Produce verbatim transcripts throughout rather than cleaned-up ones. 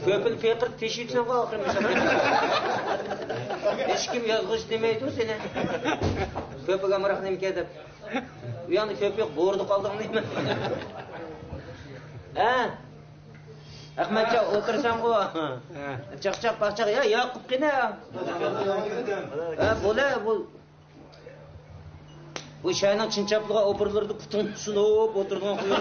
كۆپىنى پېقىر تېشىۋېتىسەنغۇ ئاخىرى مۇشۇ. ھېچكىم يازغۇچى دېمەيدۇ سېنى. كۆپىگە ئامراق نېمىكەن دەپ. ئۇ ياقتا كۆپ يوق، بوردا قالدىڭ دەيمەن. ھە؟ ئەخمەتجان ئولتۇرساڭغۇ. چاقچاق پاقچاق، يا ياقۇپ قېنى. ھە، بولە، بۇ. بۇ شەھەرنىڭ چىن چاپلىغان ئوبورلىرىدا پۇتۇڭ سۇنۇپ ئولتۇرىدىغان خۇيۇڭ.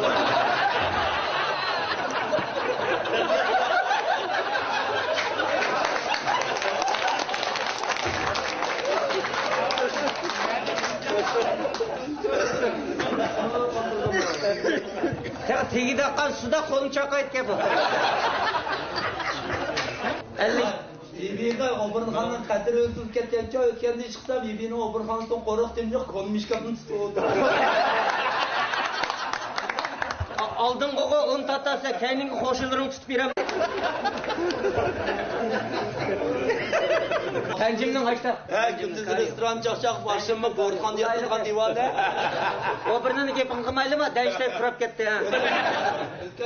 تېخى تېگىدە ئاققان سۇدا قولۇم چاقايدىكەن بۇ. ئەللىك. بىبىگە ئوبۇرنىڭ قەدرى ئۆتۈپ كەتكەنچە ئۆتكەندىن چىقسا، بىبىنىڭ ئوبۇرخانىسىنىڭ قورۇق تېمىجىق كونا مىشكاپنى تۇتۇپ ئولتۇرىدۇ. ئالدىڭغىغۇ ئۇن تارتارسەن، كەينىڭگە قوشنىلىرىڭ تۇتۇپ بېرەم. پەنجىمنىڭ ئاشتا. ھە، كۈندۈزى رېستوران چاقچاق، ئاخشىمى بورتخانىدا ياتىدىغان دىۋانە. ئوبۇرنىڭ گېپىنى قىلمايلىما، دەنجىتەي پۇراپ كەتتى، ھە.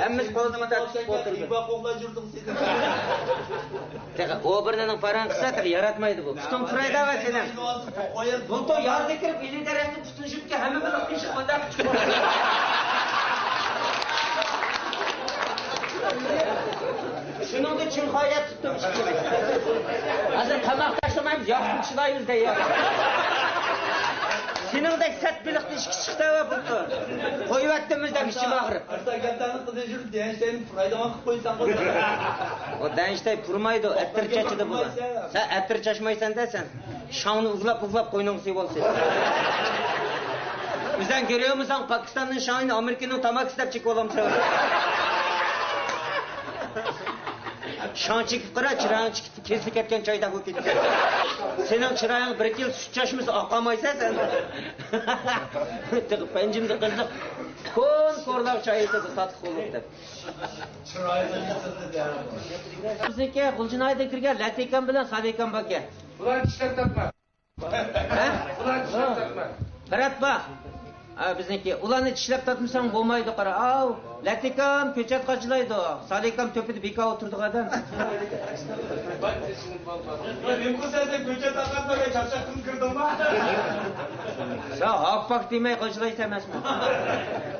ھەممىسى قولىنى مۇنداق تۇتۇپ ئولتۇردى. تېخى ئوبىرنىڭ پاراڭ قىلسا تېخى ياراتمايدۇ بۇ. پۇتۇڭ پۇرايدۇ سېنىڭ. بۇلتۇر يازدا كىرىپ ئىلى دەرەخنى پۇتىنى شۇتكە ھەممە بىر قىيشىق مۇنداق. شۇنىڭدا چىڭ خايا تۇتتۇم ئىككىمىز. ھازىر تاماق تاشلىمايمىز، ياخشى چىدايمىز دەي. سېنىڭدەك سەت بېلىقنى ئىككى چىقتى بۇلتۇر. قويۇۋەتتىم بىز دەپ ئىچىم ئاغرىپ. ئەرسا گەپلەرنى قىلىپ يۈرۈپ دەنجىتەينى پۇرايدىغان قىلىپ قويساڭغۇ. ئۇ دەنجىتەي پۇرمايدۇ، ئەتىر چاچىدۇ بۇ. سەن ئەتىر چاچمايسەن-دە سەن. شاڭنى ئۇگلاپ-ئۇگلاپ قوينۇڭغا سىيىۋالسۇن. ئۆزەڭ كۆرۈۋالمىساڭ، پاكىستاننىڭ شاڭيىنى ئامېرىكىنىڭ تاماكىسى دەپ چېكىۋالامسەن. شاڭ چېكىپ قارا، چىرايىڭ چىقىپ كېسىلىپ كەتكەن چايداق بولۇپ كېتىپتۇ. سېنىڭ چىرايىڭ بىر يىل سۈت چاچمىسا ئاقارمايسەن سەن. تېخى پەنجىمدە قىزىق. كون-كورلار چاي ئېتىدۇ، تاتلىق بولۇپ دەپ. بىزنىڭكى غۇلجىنايدىن كىرگەن لەتىكام بىلەن سالىكام باركەن. بۇلار ئىشلەپ تاپما. ھە؟ بۇلار ئىشلەپ تاپما. قاراتما. ھە، بىزنىڭكى. ئۇلارنى چىشلەپ تارتمىساڭ بولمايدۇ، قارا. ئاۋ، لەتىكام كۆچەت قاچىلايدۇ. سالىكام تۆپىدە بىكار ئولتۇرىدىغان ئادەم. نېمە قىلسا سەن كۆچەت تارتقاندا چاقچاق قىلىپ كىردىڭما؟ سەن ھاك-پاك دېمەي قاچىلايسەن ئەمەسمۇ؟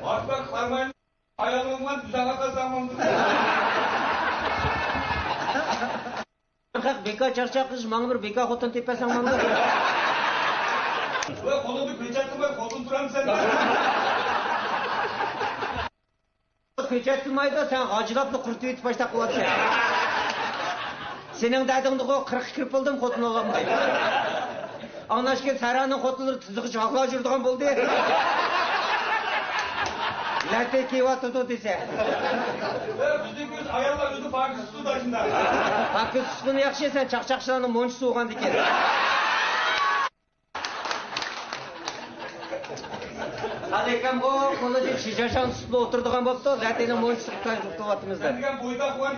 ھاك-پاك قارىمايمەن. ئايالىڭ بىلەن دۇزاغا قالساڭ بولدى. خەق بىكار چاقچاق قىلىش، ماڭا بىر بىكار خوتۇن تېپىپ بەرسەڭ بولدى. ۋاي، قولۇڭدا پېچەت قىلماي خوتۇن تۇرامسەن؟ پېچەت قىلمايدۇ، سەن غاجىلاپلا قۇرۇتۇۋېتىپ باشلاپ قىلىۋاتىسەن. سېنىڭ دەردىڭدىغۇ قىرىققا كىرىپ بولدۇم، خوتۇن ئالالماي. ئاڭلاشكە سەھرانىڭ خوتۇنلىرى تىزىغىچە ھاغلاپ يۈرىدىغان بولدى. لەتە كىيىۋاتىدۇ دېسە. بىزنىڭ كۆز ئاياللار ئۆزى پاكىز تۇتىدۇ ئاشۇنداق. پاكىز تۇتقىنى ياخشى، سەن چاقچاقچىلارنىڭ مونچىسى بولغاندىكىن. سادىكەم بۇ قولىدا شىشاشان تۇتۇپ ئولتۇرىدىغان بوپتۇ، لەتىنىڭ مونچىسى قىلىۋاتىمىز دەپ. سەن دېگەن بويتاق بولغان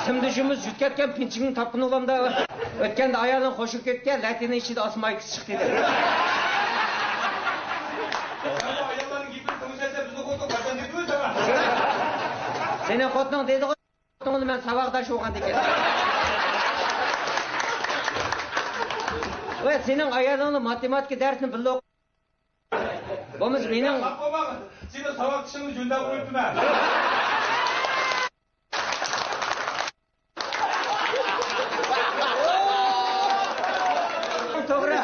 سىمدىشىمىز يۈتكەتكەن پىنچىكنى تاپقىن ئۇلامدا. ئۆتكەندە ئايالىڭ قوشۇپ كەتكەن، لەتىنىڭ ئىچىدە ئاسمايكىسى چىقتى دەپ. سەن ئاياللارنىڭ گېپىنى قىلمىسەن، بىزنىڭ خوتۇن قاچان دېدى ئۆزى ساڭا؟ سېنىڭ خوتۇنۇڭ دېدىغۇ. مەن ساۋاقداش بولغاندىكىن. ۋە سېنىڭ ئايالىڭنىڭ ماتېماتىكا دەرسىنى بىللە ئوقۇ. بولمىسا مېنىڭ. خاپا بولماڭ، سېنىڭ ساۋاقدىشىڭنى جۆندەپ قويۇپتىمەن. توغرا.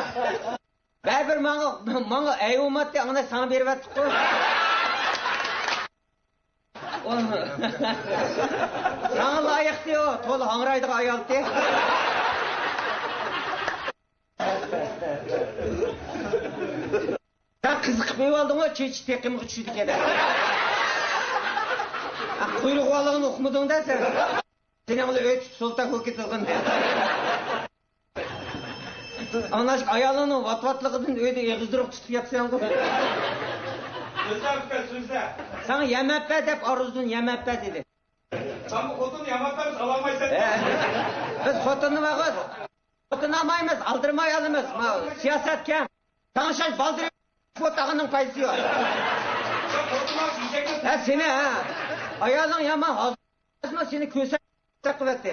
بەرىبىر ماڭا، ماڭا ئەي بولماتتى، ئاڭا ساڭا بېرىۋەتتۇققۇ. ساڭا لايىقتى ئۇ، تولا ھاڭرايدىغان ئايالتى. سەن قىزىقىپ ئېۋالدىڭغۇ، چېچى تېقىمغا چۈشىدىكەن. قۇيرۇق بالىغىنى ئۇقمىدىڭ-دە سەن. سېنىڭ بىلەن ئۆي تۇتۇپ سولتاك بولۇپ كېتىدىغان. ئاڭلاشقا ئايالىڭنىڭ ۋات-ۋاتلىقىدىن ئۆيدە ئېغىزدۇرۇق تۇتۇپ ياتىسەنغۇ. سۆزلە ئۇكا، سۆزلە. ساڭا يەمەپە دەپ ئارزۇدىن يەمەپە دېدى. سەن بۇ خوتۇننى ياماتلارمىز ئالالمايسەن. ھە. بىز خوتۇننى بارغۇ، خوتۇن ئالمايمىز، ئالدىرىماي ئالىمىز. ماۋۇ سىياسەت كەڭ. ساڭا ئوخشاش بالدۇر بولۇپ تاغىنىڭ پايدىسى يوق. ھە، سېنى، ھە. ئايالىڭ يامان ھازىر. سېنى كۆسەي تېقىۋەتتى.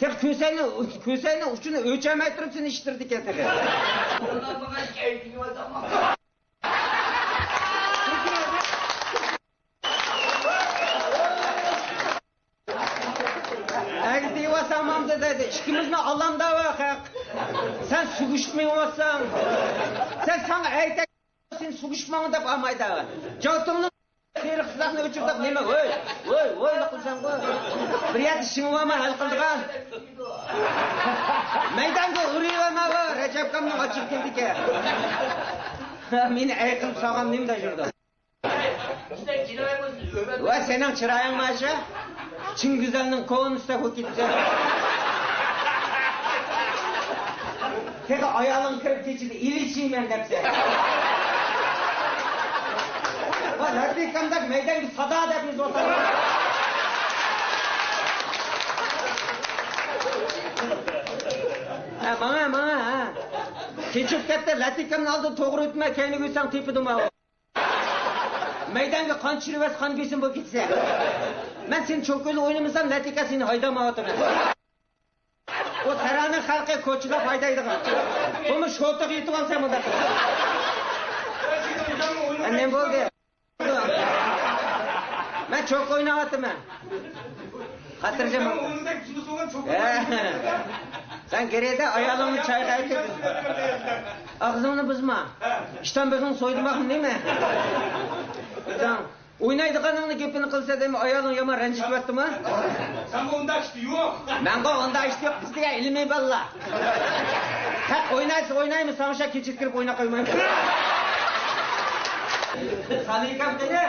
تېخى كۆسەينى، كۆسەينىڭ ئۇچىنى ئۆچەلمەي تۇرۇپ سېنى ئىشتىردىكەن تېخى. ئەگدى دېۋاسامامدى دەيدۇ. ئىككىمىزنى ئالامدا ۋاقىق. سەن سۈگۈشمەيۋاتساڭ. سەن ساڭا ئەيتەك، سەن سۈگۈشمەڭ دەپ ئالمايدا. جاۋتۇڭنىڭ سېرىق سىزىقنى ئۆچۈردۈق نېمە؟ ۋوي، ۋوي، ۋوي قىلساڭغۇ. بىر يەردە شىڭىۋالما ھەل قىلىدىغان. مەيدانغا ئۇرۇۋالماغۇ، رەجەپكامنىڭ ئاچچىقى كېلىدىكەن. مېنى ئەي قىلىپ سالغان نېمە دەپ يۈرىدۇ؟ ۋە سېنىڭ چىرايىڭ مانا شۇ. چىڭگىزئەلنىڭ كونا ئۈستەك بولۇپ كېتىپسەن. تېخى ئايالىڭ كىرىپ كېچىدە ئېلىشىمەن دەپسەن. ۋە لاتىكامدەك مەيدانغا سادا دەپ يېزىۋاتامسەن. ھە، ماڭا، ماڭا، ھە. كېچىپ كەتتى، لاتىكامنى ئالدى، توغرا ئۆتمە، كەينىگە ئۆتسەڭ تېپىدۇ ماۋۇ. مەيدانغا قان چۈشۈرۈۋەتسە، قان بېسىم بولۇپ كېتىسەن. مەن سېنى چوكىلى ئوينىمىسام، لاتىكا سېنى ھايدىمايۋاتىمەن. ئۇ تەرەنىڭ خەلقى كوچىلاپ ھايدايدىغان. بۇمۇ شوتىغا يېتىۋالسا مۇنداق. ئە، نېمە بولدى؟ مەن چوكا ئويناۋاتىمەن. خاتىرجەم بول. ھە. سەن گىرىدە ئايالىڭنى چايغا ئەكىل. ئاغزىڭنى بۇزما. ئىشتان بېغىڭ سويدۇماقمۇ نېمە؟ ئۆزۈڭ ئوينايدىغاننىڭ گېپىنى قىلسا دەيمەن، ئايالىڭ يامان رەنجىتىۋەتتىما؟ سەنگە ئۇنداق ئىشتا يوق. مەنغۇ ئۇنداق ئىشتا يوق، بىز دېگەن ئىلمىي بالىلار. ھەق ئوينايسىز ئوينايمىز، ساڭا شۇ كېچىدە كىرىپ ئويناپ قويمايمىز. سالىكام قېنى؟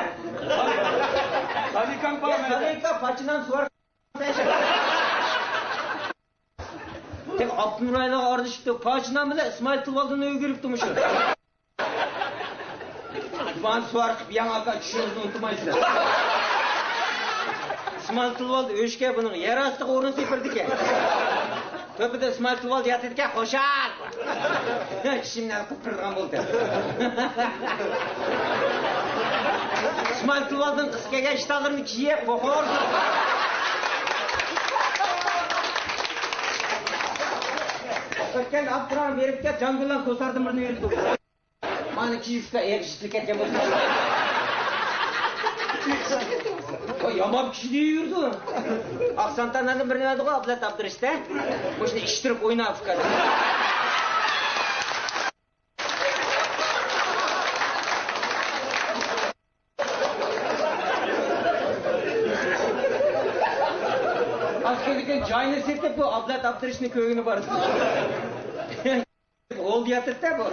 سالىكام بار. سالىكا پاچىنان سۇۋار. تېخى ئابدۇنۇر ئايلىغا ئارىلىشىپتۇ. پاچىنان بىلەن ئىسمائىل تىلىۋالدىنى ئۆگىرىپتۇ مۇشۇ. بان سۇۋار قىپ ياڭاكا چۈشىڭىزنى ئۇنتۇمايسىلەر. ئىسمائىل تىلىۋالدى ئۆشكە بۇنىڭ يەر ئاستىغا ئورۇن سېپىردىكەن. تۆپىدە ئىسمائىل تىلىۋالدى ياتىدىكەن، خوشال! كىشىمنى قىپ تۇرىدىغان بولدى. ئىسمائىل تىلىۋالدىنىڭ قىسقا كەلگەن ئىشتانلىرىنى كىيىپ، بوخور. ئۆتكەن ئاپتىران بېرىپكەن، جانگۈللەن كوساردىن بىرنى بېرىپ تۇردى. مانا كىيىشكە ئېغىشلىق كەتكەن بولسا. ۋاي، يامان كىشى دېيىۋېرىدۇ. ئاقسانتانلاردىن بىرنى بەردىغۇ ئابلەت ئابدۇرېشىت. مۇشۇنى ئىشتىرىپ ئوينا، ئۇكا. ئاز كېلىكەن جاينى سېتىپ، بۇ ئابلەت ئابدۇرېشىتنى كۆرگىنى بار. ھولدا ياتىدىتە بۇ.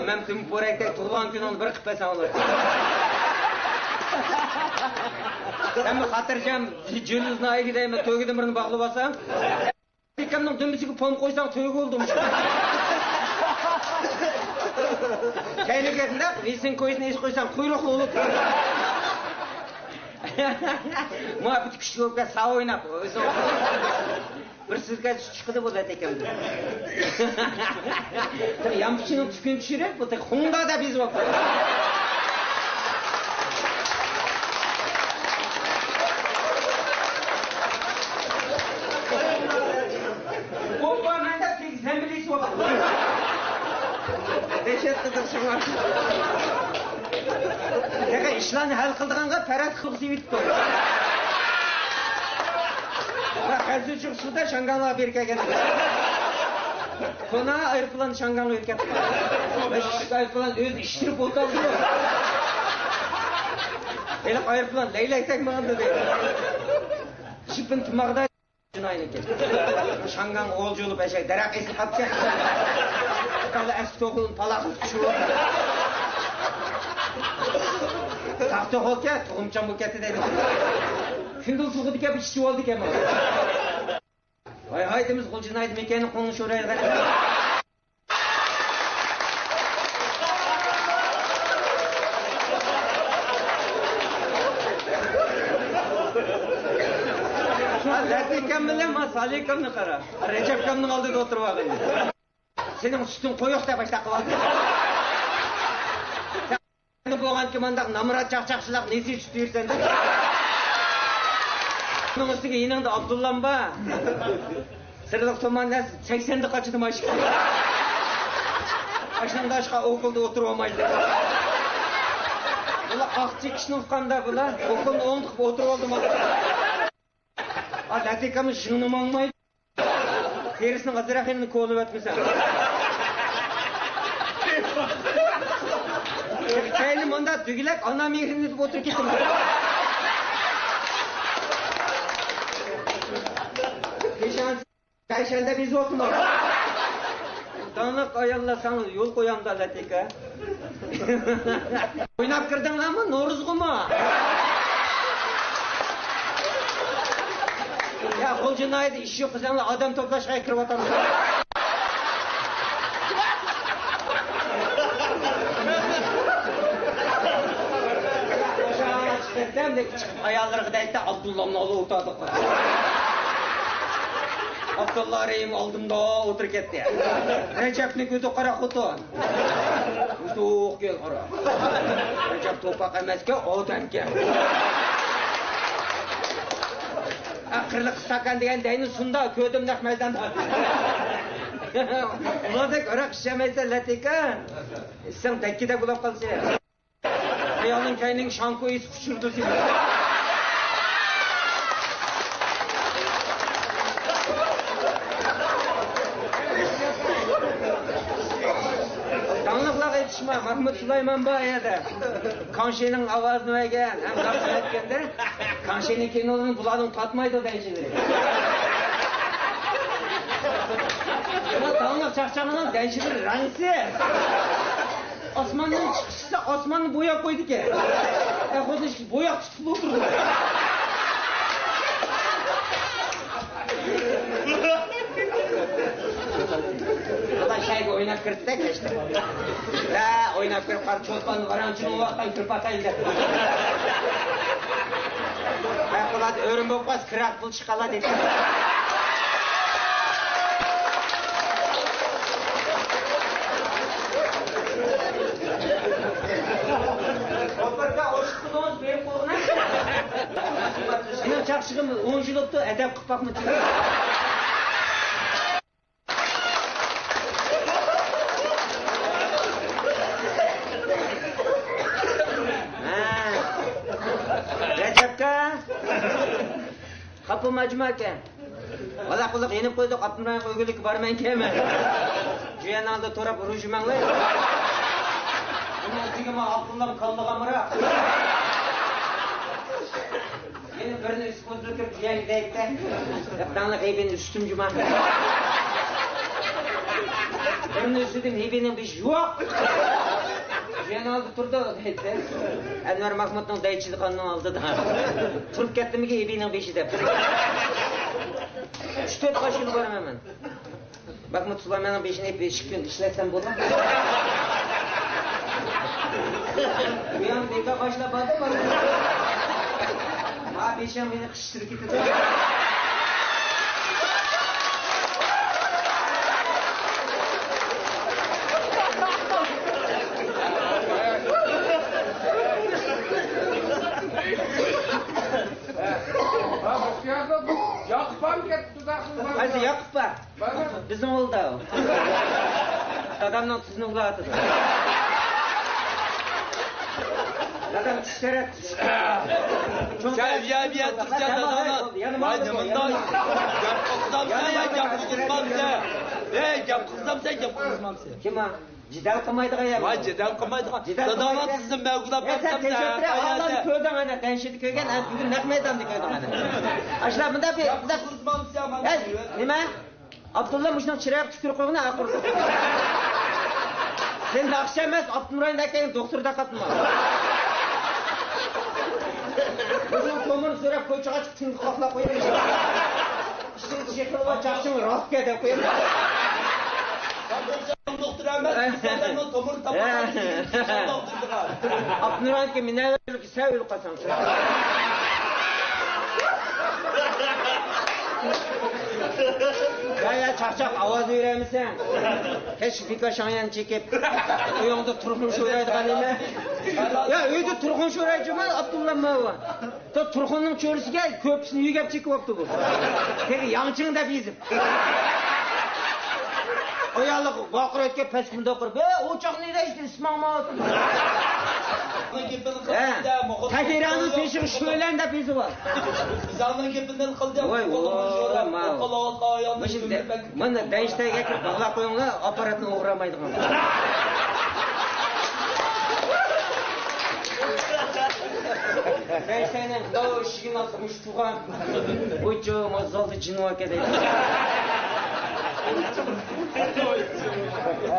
مەن تۈم پورەكتەك تۇغۇلغان كۈنۈڭنى بىر قىپ بەرسەڭ بولىدۇ. سەنمۇ خاتىرجەم جۇلۇزنى ئايگىدەيمەن، تۆگىدىن بىرنى باغلىۋالساڭ. ئاكامنىڭ دۈمبىسىگە پوم قويساڭ تۆگە بولدى مۇشۇ. كەينىگە شۇنداق ۋىسىن كويسىنى ئېسىپ قويساڭ قۇيرۇقلۇق بولىدۇ. مۇھەببىتى كۈچلۈك بولۇپ كەتسە ساۋا ئويناپ ئۆزى. بىر سۆزگە چىقىدۇ بۇ لەتەكەمدىن. يامپۇچىنىڭ تۈكىنى چۈشۈرۈپ، بۇ تېخى خۇڭدا دەپ يېزىۋاپتۇ. بومبا مەندە تېگىز ھەممىنى يېسىۋاپتۇ. دەھشەت قىزىق شۇڭا. تېخى ئىشلارنى ھەل قىلىدىغانغا پەرەز قىلغۇسى يېتىپتۇ. ۋە خەنزۇچۇق سۇدا شاڭگاڭلارغا بېرىپ كەلگەن. كونا ئايروپىلان شاڭگاڭغا يۆتكەپ قويغان. مەن كىچىك ئايروپىلان ئۆزى ئىشتىرىپ ئولتۇرۇپتۇ. ھېلىقى ئايروپىلان لەيلەكتەك ماڭىدۇ دەيدۇ. شىپىن تۇماغدا جۇناينىڭكى. شاڭگاڭ غول جۇلۇپ ئەشەك دەرەخ ئېسىلىپ قاپتىكەن. كالا ئەسكى توخۇلۇن پالاقلىق چۈشۈپ. تاختا توخۇلكەن، تۇغۇمچان بولۇپ كەتتى دەيدۇ. كۈندۈز سۇغىدىكەن، بىر ئىچىۋالدىكەن بۇ. ھاي ھاي دېمىز، غۇلجا ناھىيەدە مېكەننىڭ قوڭى شورىيىغا. لەتىكەم بىلەن ما سالىكەمنى قارا. رەجەپكەمنىڭ ئالدىدا ئولتۇرۇپ ئالغىنى. سېنىڭ سۈتۈڭ قويۇق دەپ ئاشتاق قىلىۋالدى. بولغانكى مانداق نامرات چاقچاقچىلار نېسى چۈشتى يۈرسەن دەپ. ئۇنىڭ ئۈستىگە يېنىڭدا ئابدۇللام بار. سىرلىق توماندا سەكسەندە قاچىدى ماشىنا. ئاشۇنىڭدا ئاشقا ئوكۇلدا ئولتۇرۇپ ئالمايدۇ. بۇلار ئاق چېكىشنى ئۇققاندا بۇلار ئوكۇلنى ئوڭدۇقۇپ ئولتۇرۇپ ئالدىم. ئا، لەتىكەمنى ژىڭنىماڭمايدۇ. تېرىسىنىڭ ئازراق يېرىنى كولىۋەتمىسەم. كەينى مۇندا دۈگىلەك ئانا مېھرىنى دەپ ئولتۇرۇپ كېتىمەن. پېشانىسى پەرشەندە بېزىۋاتىمەن. داڭلىق ئاياللار ساڭا يول قويامدا لەتىكە. ئويناپ كىردىڭلارمۇ نورۇزغىمۇ؟ يا، غۇلجا ناھىيەدە ئىش يوق، بىزەڭلار ئادەم توپلاشقا كىرىۋاتامسىلەر. ئاياللىرىغا دەيتتى، ئابدۇللامنى ئالىپ ئولتۇردۇق. ئابدۇللا رەھىم ئالدىمدا ئولتۇرۇپ كەتتى. رەجەپنى كۆردى قارا خوتۇن. ئۇزۇق يول قارا. رەجەپ توپاق ئەمەسكەن، ئادەمكەن. ئا، قىرلىق ئىستاكان دېگەن دەينى سۇندا كۆردۈم نەق مەيداندا. ئۇلاردەك ھاراق ئىچەلمەيسەن لەتىكە. ئىچسەڭ دەككىدەك بولاپ قالىسەن. ئايالنىڭ كەينىڭ شاڭكو ئېسىپ ئۇچۇرىدۇ سېنى. داڭلىقلارغا يېتىشما، مەھمۇد سۇلايمان بار يەردە. كاڭشىنىڭ ئاۋازىنى بەرگەن، ھەم ناخشا ئېيتكەندە، كاڭشىنىڭ كىنولىنى بۇلارنىڭ تارتمايدۇ دەيشىدى. داڭلىق چاقچاقنىڭ دەيشىدى رەڭسىز. ئاسماندىن چىقىشسا، ئاسماننى بوياپ قويدىكەن. ئە، خۇددى بوياق تۇتۇپ ئولتۇرىدۇ. خۇدا شەيگە ئويناپ كىرىپتە كەچتە. ھە، ئويناپ كىرىپ قارا چولپان ۋاراڭچىنى ئۇۋاققان كىرىپ ئاتايلى دەپ. ھە، قۇلاد ئۆرۈم بولۇپ قالسا، كىراق پۇل چىقالا دېدى. مېنىڭ چاقچىقىم ئون يىل بوپتۇ، ئەدەپ قىلىپ باقمىدى. ھە. رەجەپكە. خاپا بولما جۇما ئاكا. ۋالا قۇللۇق يېنىپ قويدۇق، ئاپتونوم رايونغا ئۆگۈنلۈككە بارىمەن كەلمە. جۇيەن ئالدى توراپ رۇژۇمەڭلار. ئۇنىڭ ئۈستىگە ما ئاپتونوم كاللىغا ئامراق. يەنە بىرنى ئۈستىگە قوزۇپ كىرىپ جۇيەنگە دەيتتە. دەپتاڭلىق ھەيبىنى ئۈستۈم جۇما. بىرنى ئۈستىدىم، ھەيبىنىڭ بېشى يوق. جۇيەن ئالدى تۇرىدۇ دەيتتە. ئەنۋەر مەخمۇتنىڭ دەيچىلىقىنىڭ ئالدىدا. تۇرۇپ كەتتىمىكىن ھەيبىنىڭ بېشى دەپ. ئۈچ تۆت قاچ كۈنى بارىمەن مەن. مەخمۇت سۇلايماننىڭ بېشىنى ئېلىپ ئىككى كۈن ئىشلەتسەم بولىدۇ. بۇ يەردە بىكار قاچىلار باردۇ. ھا، بېشىڭ مېنى قىچىشتۇرۇپ كېتىدۇ. ھا، بۇ ياقۇپ بارمۇ كەتتى؟ قايسى ياقۇپ بار؟ بىزنىڭ ئوغۇلدا ئۇ. دادامنىڭ تۇزىنى ئۇلاۋاتىدۇ. دادام چۈش سەرەت. سەن يە، بۇ يەردە تۇرسەن، داداڭنى. يەنە ماڭا، يەنە ماڭا. گەپ قىلسام سەن، يا گەپ قىلمامسەن؟ ئەي، گەپ قىلسام سەن، گەپ قىلمامسەن؟ كىم ئۇ؟ جېدەل قىلمايدىغان يەر. ۋاي، جېدەل قىلمايدىغان. جېدەل داداڭنىڭ قىلمايدىغان. تۇزىنى مەن ئۇلاپ بەرسەم سەن، سەن تەشەككۈر، ئاللانى كۆردۈڭ ئەنە، دەنشىدە كۆرگەن، ئەنە بۈگۈن نەق مەيداندا كۆردۈڭ ئەنە. ئاشۇلار مۇنداق بىر، مۇنداق. ئەي، نېمە؟ ئابدۇللا مۇشۇنىڭ چىرايىغا تۈكۈرۈپ قويغىنا ئاخىرى. سەن ناخشا ئەمەس، ئاپتونوم رايوندا ئەكەلگەن دوختۇردا قاتنىما. بىزنىڭ تومۇرنى سۆرەپ كوچىغا چىقىپ تىڭ قاقلاپ قويىمىز. ئىشىڭ چېقىلغان چاقچىڭ راست كەت دەپ قويىمىز. دوختۇر ئەمەس، كېسەللەرنىڭ تومۇرىنى تاپالمايدۇ. ئاپتونوم رايوندىكى مىنەۋەرلىككە سەۋ ئۆلۈپ قالساڭ. يا، يا، چاقچاق، ئاۋاز بېرەلمىسەڭ. كەچ بىكار شاڭيان چېكىپ، ئۆيۈڭدە تۇرخۇن شورايدىغان نېمە؟ يا، ئۆيدە تۇرخۇن شوراي جۇما، ئابدۇللا ماۋۇ. تو تۇرخۇننىڭ چۆرىسىگە كۆپۈسىنى يۆگەپ چېكىۋاپتۇ بۇ. تېخى ياڭچىڭ دەپ يېزىپ. ئاياللىق ۋارقىرايدىكەن، پەسكىمدە ۋارقىراپ، ئە، ئوچاقنى دەيسىز، ئىسماڭ ماۋۇ. ھە، تەھراننىڭ تېشىغا شۆلەن دەپ يېزىۋال. بىزاڭنىڭ گېپىنى قىلدى. ۋاي، ۋاي، ماۋۇ. مۇشۇ دە-، مانا دەيشتەگە كىرىپ باغلاپ قويۇڭلار، ئاپپاراتنى ئوغرىلىمايدىغان. دەيشتەگنىڭ داۋ ئىشىكىنى ئاچسا مۇشۇ تۇغان. بۇچۇ، مانا زالدا جىن باركەن دەيدۇ.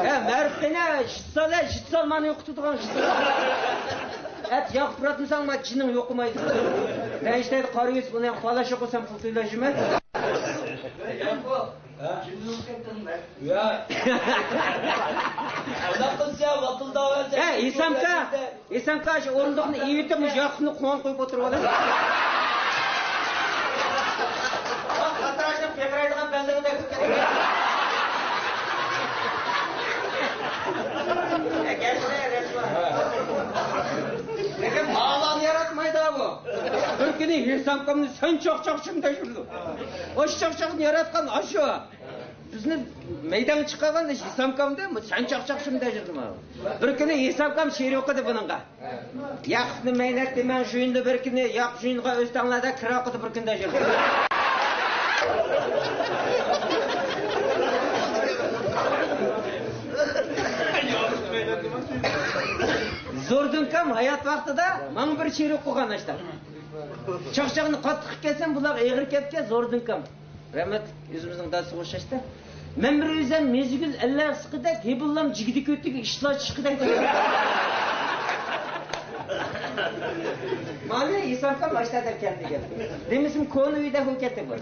ھە، مەرۇپ قېنى، شىتسال، ھە، شىتسال مانا يوقىتىدىغان شىتسال. ئەت ياقىپ تۇراتمىساڭ، ما جىنىڭ يوقىمايدۇ. دەيشتەگدە قارىيوسى بۇنى پالاشلىق قىلسام پۇل تۆلەشمە. ھە؟ يا. ئۇنداق قىلسا، ۋاتىلداۋەرسە. ھە، ھېسامكا، ھېسامكا، شۇ ئورۇندۇقنى ئېۋىتىپ، مۇشۇ ياقۇپنى قوڭغا قويۇپ ئولتۇرۇۋالىڭ. قاتراشنىڭ پىقىرايدىغان بەللىرىدەك. لېكىن مالان ياراتمايدۇ بۇ. بىر كۈنى ھېسامكامنى سەن چاقچاقچىمۇ دەپ يۈردى. ئاشۇ چاقچاقنى ياراتقان ئاشۇ. بىزنى مەيدانغا چىقارغان ھېسامكامدى، سەن چاقچاقچىمۇ دەپ يۈردى ماۋۇ. بىر كۈنى ھېسامكام شېئىر ئوقۇدى بۇنىڭغا. ياقۇپنى مەينەتتە مەن ژۇيۇندا بىر كۈنى، ياق ژۇيۇنغا ئۆستەڭلەردە كىرا قىلدى بىر كۈندە ژۇيۇن. زوردۇنكام ھايات ۋاقتىدا ماڭا بىر شېئىر ئوقۇغان ئاشتا. چاقچاقنى قاتتىق كەتسەم، بۇلار ئېغىر كەتكەن زوردۇنكام. رەھمەتلىك ئۆزىمىزنىڭ دادىسىغا ئوخشاشتا. مەن بىر ئۆزۈم مېزىگۈل ئەللەر سىقىدەك، ھېبىللام جىگدە كۆتىگە ئىشلار چىقىدەك. مانا ھېسامكام ئاشتا دەپ كەلدى گەپ. دېمىسىم كونا ئۆيدە بۇ كەتتى بۇ.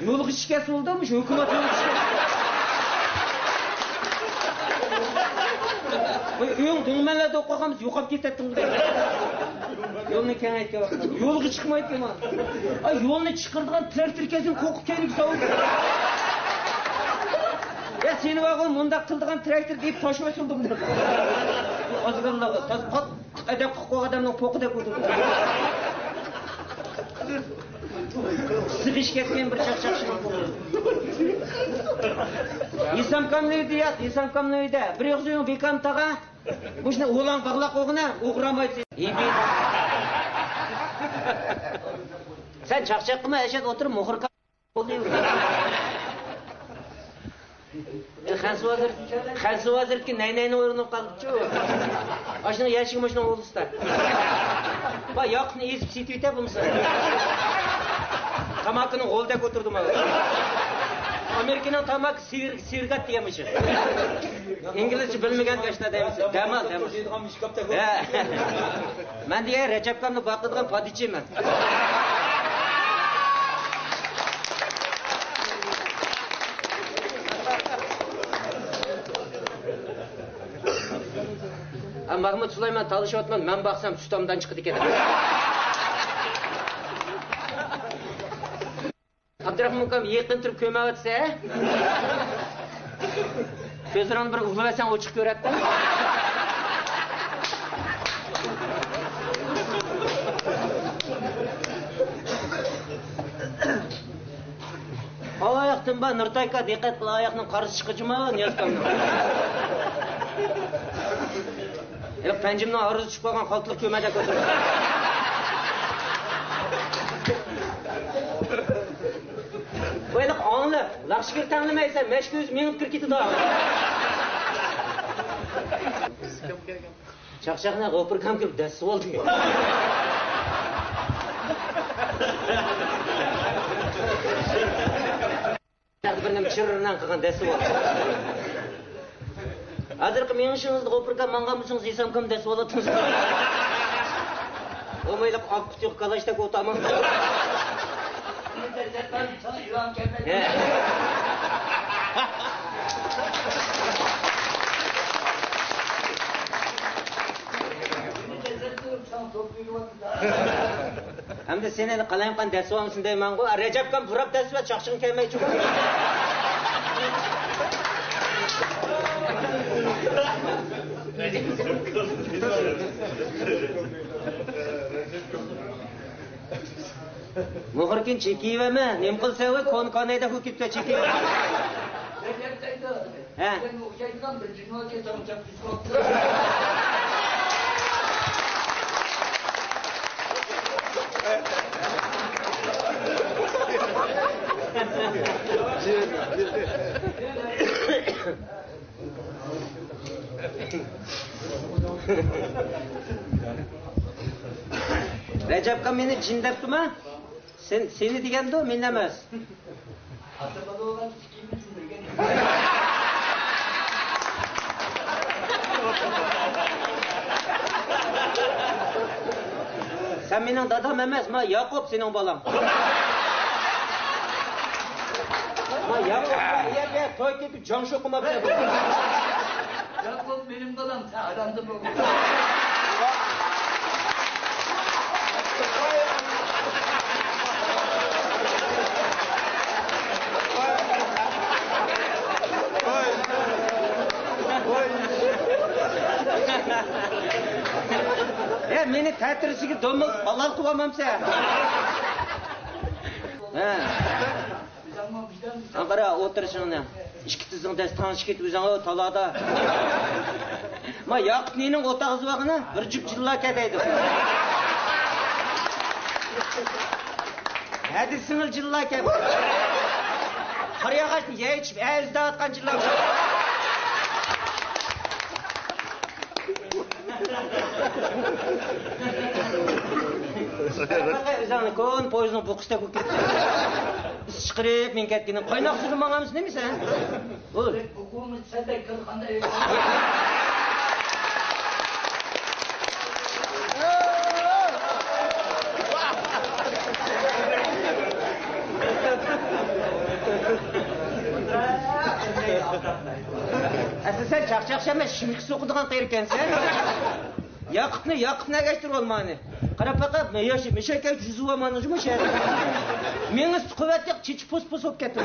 يولغا چىقكەن سولدۇم، شۇ ھۆكۈمەت يولغا چىقكەن. ئۆيۈڭ دۈڭمەنلەردە ئوقۇغانمىز، يوقاپ كېتەتتىڭ دەپ. يولنى كېڭەيتكەن ۋاقىت. يولغا چىقمايتتىما؟ ئاي، يولنى چىقىرىدىغان تىراكتور كەلسۇن، قوقۇپ كەينىگە ساۋۇپ. يا، سېنى بارغۇ مۇنداق قىلىدىغان تىراكتور دەپ تاشۋا سۇندۇم دەپ. ئازغانلارغا تاز قاتتىق ئەدەپ قىلىپ قويغان ئادەمنىڭ پوقىدەك ئۇدۇم. سىغىش كەتكەن بىر چاقچاق شۇنىڭ پوقى. ھېسامكامنىڭ ئۆيىدە يات، ھېسامكامنىڭ ئۆيىدە. بىر يوقسۇ يوق بىكام تاغا. مۇشۇنى ئۇلاڭ باغلاپ قويغىنا، ئوغرىمايسىز. ھىبى. سەن چاقچاق قىلما، ئەشەت ئولتۇرۇپ مۇخۇر قىل. خەنسۇ ھازىر، خەنسۇ ھازىركى نەينەينىڭ ئورنىغا قالدىچۇ. ئاشۇنىڭ يەشىكى مۇشۇنىڭ ھويلىسىدا. با، ياقۇتنى ئېسىپ سېتىۋېتە بولمىسا. تاماكىنىڭ غولىدەك ئولتۇردۇم ھازىر. ئامېرىكىنىڭ تاماكا سىر-، سىرگات دېگەن مۇشۇ. ئىنگلىزچە بىلمىگەن كاشتا دەيمىز. دەمال، دەمال. ھە. مەن دېگەن رەجەپكامنى باقىدىغان پادىچى مەن. ھە، مەھمۇد سۇلايمان تالىشىۋاتىمەن، مەن باقسام سۈت ئامدان چىقىدىكەن. ئابدۇراخمان ئۇكام يېقىن تۇرۇپ كۆمەۋاتىسەن، ھە؟ كۆزلىرىڭنى بىر ئۇۋىلىۋەتسەڭ ئوچۇق كۆرەتتىڭ. ئالاياقتىن بار، نۇرتايكا، دىققەت قىل، ئاياقنىڭ قارىسى چىققۇچىما نىيازكامنىڭ. ھېلىقى پەنجىمنىڭ ئارىسىدا چۈشۈپ قالغان خالتىلىق كۆمەدەك ئولتۇرۇپ. ۋاي، ھېلىقى ئاڭلىق، لاخشىگىر تەڭلىمەيسەن، مەشكە ئۆزى مېڭىپ كىرىپ كېتىدۇ. چاقچاقنى غوپۇر كام كىرىپ دەسسىۋالدى. بىر نېمە چىررىڭ قىلغان دەسسىۋالدى. ھازىرقى مېڭىشىڭىزدا غوپۇر كام ماڭغان بولسىڭىز، ھېسامكام دەسسىۋالاتتىڭىز. ئومايلىق ئاق پۇتى يوق كالاچتەك ئولتۇرماڭ. ھە. ئەمدى سېنى قالايمىقان دەسسىۋالمىسۇن دەيمەنغۇ. رەجەپكام بۇراپ دەسسىۋەت، چاقچىقىڭ كەلمەيچۇ. مۇخىركىن چېكىۋەرمە، نېمە قىلسا ۋە كون كانايدا ھۇ كېتىپ چېكىۋەرمە. ھە. رەجەپكا مېنى جىن دەپتۇما؟ سەن، سېنى دېگەندۇ، مېنى ئەمەس. سەن مېنىڭ دادام ئەمەس، ما ياقۇپ سېنىڭ بالاڭ. ما ياقۇپ، يا، يا، يا، توي كېتىپ جاڭشۇ قىلماپسەن. ياقۇپ مېنىڭ بالام، سەن ھاراندىن بولغىن. ھە، مېنى تەتۈرىسىگە دومىلىپ بالال قىلىۋالمامسەن؟ ھە. قارا، ئولتۇرۇشۇڭنى. ئىككى تىزىڭ دەس تەڭشىپ كېتىپ ئۆزۈڭ تالادا. ما ياقۇپ نېنىڭ ئوتاغزى بارغىنا، بىر جۈپ جىللا كەتەيدۇ. ھەدىسىڭىل جىللا كەپ. قارىياغاچنى يەي چىپ ئەزدەۋاتقان جىللا. ئۆزۈڭنى كون پويىزنىڭ بۇقىسىدەك بولۇپ كەتتى. ئىس چىقىرىپ مېڭىپ كەتكىنىڭ. قايناق سۇدا ماڭامسەن نېمە سەن؟ بۇ. بۇ سەندەك قىلغاندا. ئەسلى سەن چاقچاقچى ئەمەس، شىمخ سوقىدىغان قېرى ئىكەنسەن. ياقۇپنى، ياقۇپنى ئەگەشتۈرۈۋالماينى. قاراپ باقە، ياش، مېشەككە جۈزۈۋالماينى جۇمۇ شەھەردە. مېڭىسى قۇۋۋەت يوق، چېچى پوس-پوس بولۇپ كەتتى.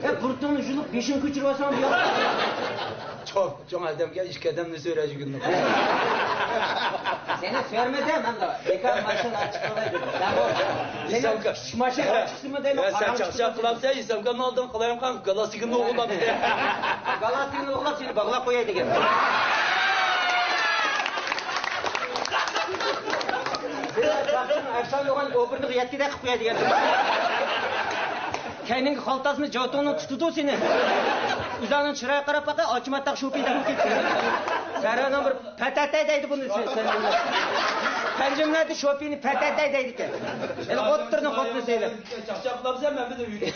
يا بۇرۇتۇڭنى يۇلۇپ بېشىڭ كۆچۈرۈۋالساڭ بۇ ياق. چوڭ، چوڭ ئادەمگە ئىككى ئادەمنى سۆرەيدىغىنى. سېنى سۆرىمىدىم ئەمدى. بىكار ماشىنا ئاچىقىپ قالاي دېدىم. سەن بۇ، سېنىڭ ئىش ماشىنا ئاچىقسىمۇ دەيمەن. سەن چاقچاق قىلامسەن، ئىسامكامنىڭ ئالدىغا قالايمىقان گالاسىكىنى ئوغرىلاپ. گالاسىكىنى ئوغرىلاپ سېنى باغلاپ قوياي دېگەن. ئەرسان يوغان ئوبرىنىغا يەتكۈدەك قىلىپ قوياي دېگەن. كەينىڭگە خالتاسىنى جاۋتۇڭنىڭ تۇتىدۇ سېنى. ئۆزۈڭنىڭ چىرايىغا قاراپ باقە، ئاچماتاق شوپىدەك بولۇپ كېتىپتۇ. سەرەنىڭ بىر پەتەتەي دەيدۇ بۇنى سەن. پەنجىملەردە شوپىنى پەتەتەي دەيدىكەن. ئەنە ئوتتۇرىنى خوتۇنى سېلىپ. چاقچاق قىلامسەن، مەن بىلەن يۈرۈپ.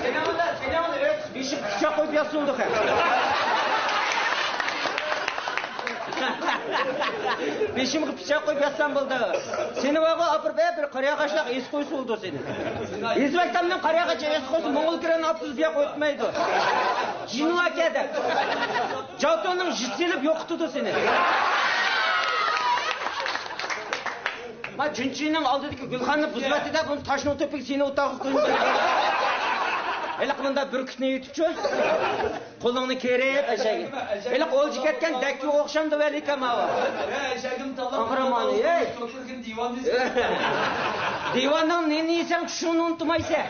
سېنىڭ بىلەن، سېنىڭ بىلەن ئۆت بېشىغا پىچاق قويۇپ ياتسۇن ئۇدۇق. بېشىمغا پىچاق قويۇپ ياتسام بولدى. سېنى بارغۇ ئاپىرىپ، بىر قارىياغاچلىق ئېسىپ قويسا بولدى سېنى. ئېزىۋەتسەمدىن قارىياغاچ ئېسىپ قويسا، موڭغۇل كىرەننى ئاپتوبۇس بۇياققا ئۆتمەيدۇ. جىنۋاكە دەپ. جاۋتۇننىڭ ژىت سېلىپ يوقىتىدۇ سېنى. ما جۈنچىنىڭ ئالدىدىكى گۈلخاننى بۇزۇۋەتتى دەپ، بۇنى تاشنىڭ تۆپىگە سېنى ئوتاغا قويۇپ. ھېلىقى مۇندا بۈركۈتنى يۇتۇپچۇ. قولۇڭنى كېرىپ، ئەشەگە. ھېلىقى ئولجا كەتكەن دەككىگە ئوخشامدۇ ۋەلىكەم ئاۋۇ. ئاغرىمانى، ھەي. دىۋاننىڭ نېنى يېسەڭ، چۈشۈڭنى ئۇنتۇمايسەن.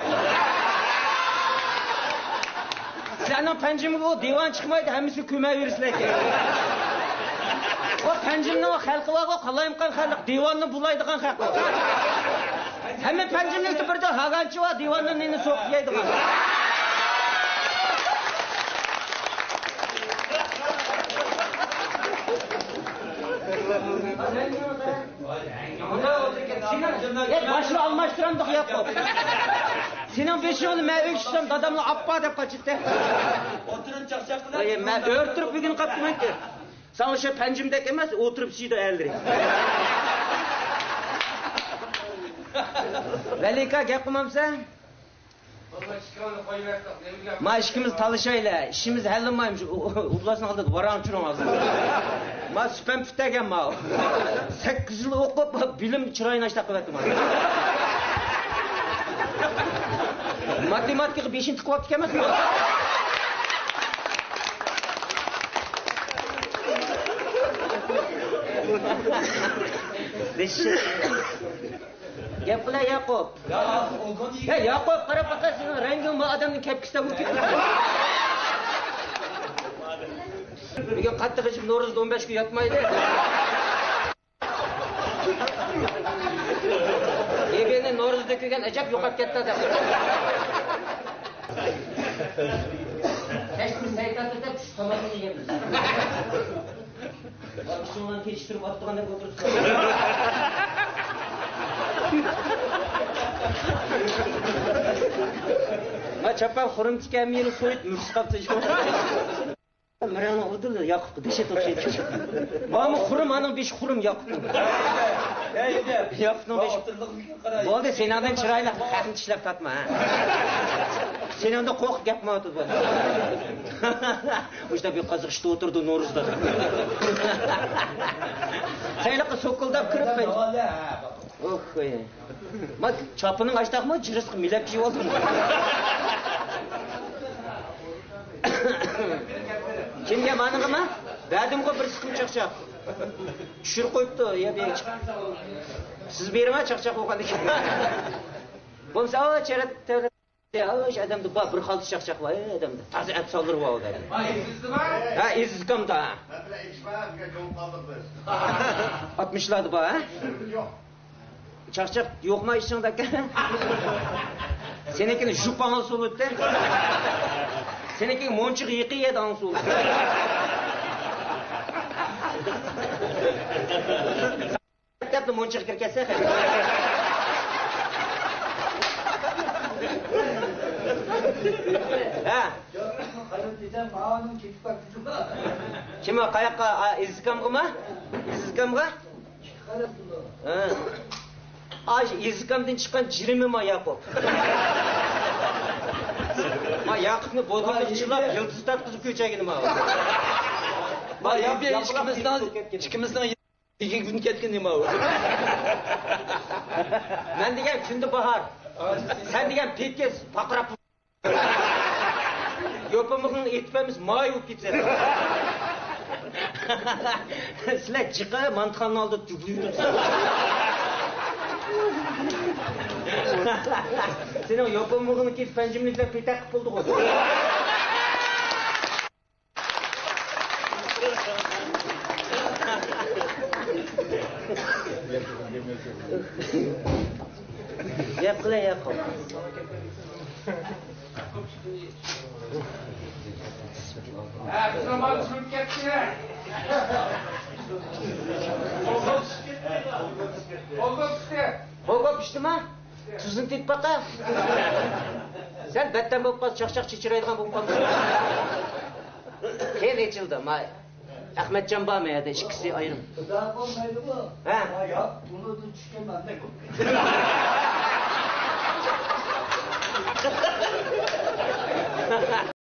سىلەرنىڭ پەنجىمگە ئۇ دىۋان چىقمايدۇ، ھەممىسى كۆمەۋېرىسىلەر ئىكەن. ئۇ پەنجىمنىڭ خەلقى بارغۇ، قالايمىقان خەلق، دىۋاننى بۇلايدىغان خەلق. ھەممە پەنجىملىكتە بىردىن ھاگانچى بار، دىۋاننىڭ نېنى سوقۇپ يەيدىغان. ھەي، باشنى ئالماشتۇرامدۇق ياپقۇ. سېنىڭ بېشىڭنى مەن ئۆي چىقسام، داداملا ئاپپا دەپ قاچىتتى. ئوتتۇرىنى چاقچاق قىلىپ. ئاي، مەن ئۆرتۈرۈپ بۈگۈن قاپتىمەنكى. ساڭا شۇ پەنجىمدەك ئەمەس، ئولتۇرۇپ ئىچىدۇ ئەللىرى. ۋەلىكا گەپ قىلمامسەن؟ ما ئىككىمىز تالىشايلى، ئىشىمىز ھەل بولمايمىش، ئۇ، ئۇ، ئۇبلاسنىڭ ئالدىدا ۋاراڭ چۇرۇڭ ھازىر. ما سۈپەم پۈتتەگەن ما. سەككىز يىل ئوقۇپ، بىلىم چىرايىنى ئاشتاق قىلىۋەتتىم ھازىر. ماتېماتىكىغا بېشىنى تىقىۋاپتىكەن ئەمەسمۇ؟ بېشى. گەپ قىلە، ياقۇپ. يا، ياقۇپ، قاراپ باققىن، سېنىڭ رەڭگىڭ بۇ ئادەمنىڭ كەپكىسىدەك بولۇپ كەتتى. بۈگۈن قاتتىق ئىچىپ، نورۇزدا ئون بەش كۈن ياتمايلى. ئېبىنى نورۇزدا كۆرگەن ئەجەب يوقاپ كەتتى دەپ. كەچتە سەيتاتتا دەپ چۈش تاماقنى يېگەن. ئىشىڭلارنى كېچىكتۈرۈپ ئاتتىغان دەپ ئولتۇرۇپسىلەر. ما چاپان خۇرۇم تىكەن يېرى سويۇپ مۈرسۈپ قاپتۇ. مىرەڭنىڭ ئۇدۇل ياقۇپقا دېشى توپشى. ماما خۇرۇم، ئانىڭ بېشى خۇرۇم ياقۇپنىڭ. ياقۇپنىڭ بېشى. بولدى، سېنىڭدىن چىرايلىق خەقنى چىشلەپ تارتما، ھە. سېنىڭدىن قورقۇپ گەپ قىلمايۋاتىدۇ بۇ. مۇشۇنداق بىر قازىق ئىشتا ئولتۇردى نورۇزدا. خېلى سوكۇلداپ كىرىپ. ئوھ، ھوي. ما چاپىنىڭ ئاشتاقمۇ جىرىسقا مىلەپ كىيىۋالدىم. كىمگە، مانىڭغىمۇ؟ بەردىمغۇ بىر سىقىم چاقچاق. چۈشۈرۈپ قويۇپتۇ، يا بىر. سىز بېرىڭە چاقچاق بولغاندىكىن. بولمىسا، ئا، چەرەت، تەرەت. يا، ئاشۇ ئادەمدە بار، بىر خالتا چاقچاق بار، ئەي، ئادەمدە. تازا ئەپسانلىرى بار ئۇ ئادەمدە. ھە، ئېزىز ئۇكامدا. ئاتمىشلاردا بار، ھە؟ يوق. چاقچاق يوقما ئىچىڭدە ئاكا؟ سېنىڭكىنى ژۇپ ئاڭلىسا بولاتتى. سېنىڭكىنى مونچىغا يېقىن يەردە ئاڭلىسا بولاتتى. مەكتەپنى مۇنچىغا كىرىپ كەتسە. ھە. كىم ئۇ؟ قاياققا؟ ئا، ئېزىز ئۇكامغىمۇ؟ ئېزىز ئۇكامغا؟ ھە. ئاشۇ ئېزىز ئۇكامدىن چىققان جىرىمى ما ياقۇپ. ما ياقۇپنى بوتۇلغا چىلاپ، يىلتىز تارتقۇزۇپ كۆچەگىنى ما. ما ياقۇپ ئىككىمىزنىڭ ئىككىمىزنىڭ ئىگە كۈن كەتكىنى نېمە ئۇ؟ مەن دېگەن كۈندە باھار. سەن دېگەن پېكىز، پاقىراپ. يوپۇرمىقىڭنى ئېتىپ ئەمىسە ماي بولۇپ كېتىسەن. سىلەر جىقا مانتىخاننىڭ ئالدىدا تۈگۈلۈپ يۈرۈپسىلەر. سېنىڭ يوپۇرمىقىڭنى كېسىپ پەنجىمنى ئىزدەپ پېتەك قىلىپ بولدىغۇ. گەپ قىلە ياقۇپ. ھە، بىزنىڭ بالا چۈشۈرۈپ كەتتى. بولدى، پىشتى. بولدى، پىشتىما؟ تۇزىنى تېتىپ باقا. سەن بەتتەم بولۇپ قال، چاقچاق چېچىرايدىغان بولۇپ قالمىسۇن. كېيىن ئېچىلدى، ماي. ئەخمەتجان بار مەيەردە، ئىككىسى ئايرىم. خۇدا قويمايدىغۇ. ھە. ھايات بۇنىڭدىن چۈشكەن مەندەك بولۇپ كېتىدۇ.